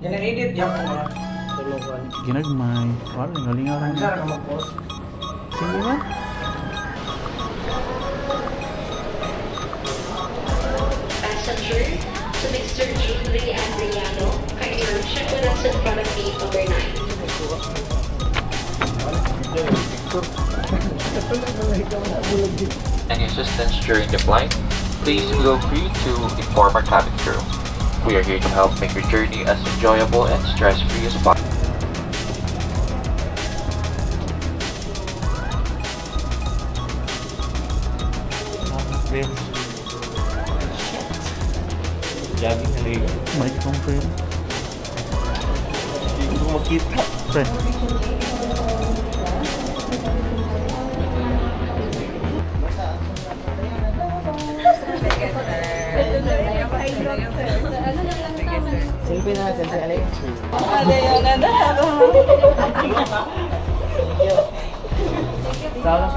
Gina-edit yan ko na. Tulungan. Ginagmay. Wala, lingaw Ang rin. saan ka mag-post? Sige ba? Passenger to Mr. Judley Adriano. Kindly check with us in front of gate number 9. Any assistance during the flight, please feel free to inform our cabin crew. We are here to help make your journey as enjoyable and stress-free as possible. Jogging na ligo. Mic kong friend. Hindi ko makita. Pre. Selfie na, selfie alay. Sama.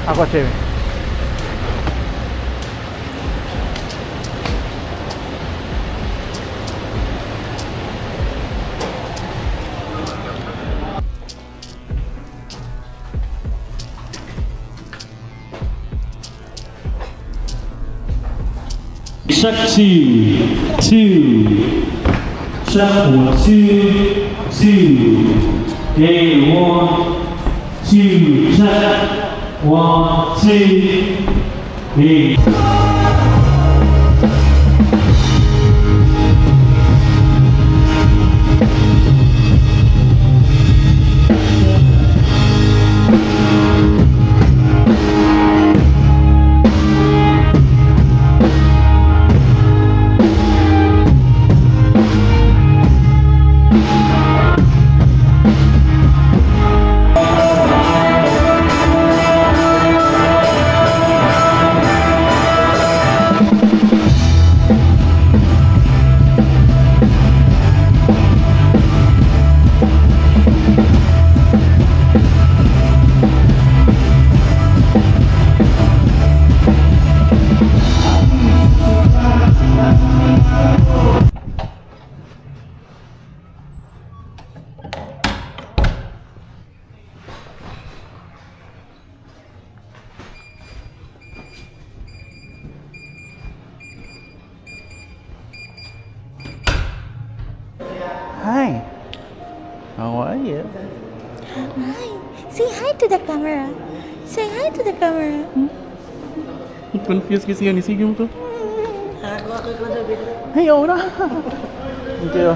Ako, Chemi. Check two, two. Check one, two, two. Eight, one, two. Check one, two, eight. Hi. How are you? Hi. Say hi to the camera. Say hi to the camera. Confused kasi yan. Sige mo to. Hey, ora. Thank you.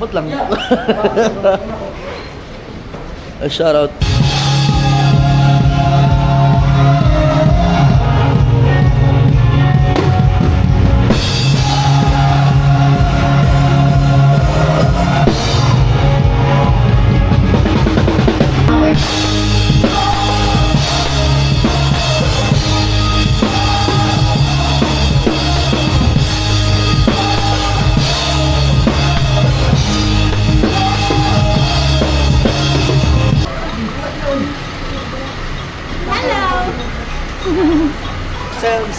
Ba't lang? Shout out.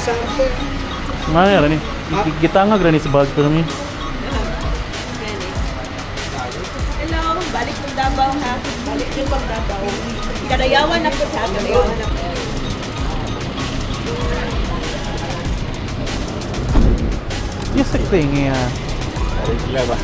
Nga ra ni. Gitangag ra ni sa bag pero ni. Hello, balik ng Davao ha. Balik yung pag Davao. Kadayawan na po siya, kadayawan na po. Yes, thing yeah. Sila ba?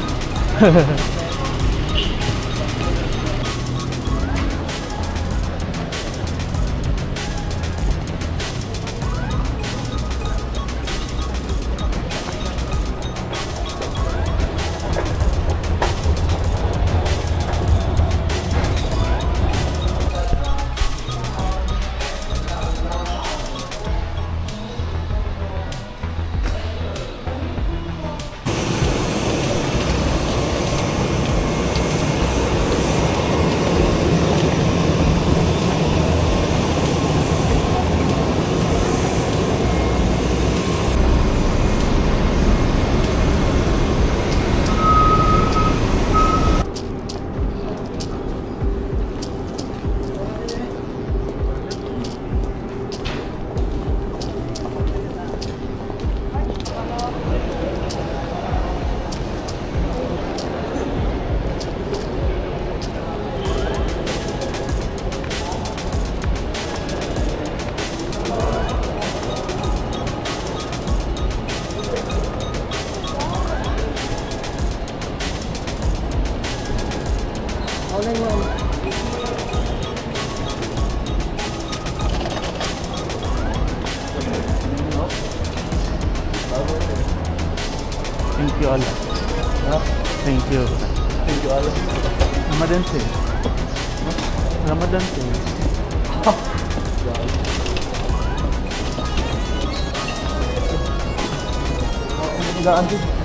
Thank you Allah. Thank you. Thank you, Allah. Ramadan sir. Ramadan sir. Gaan din.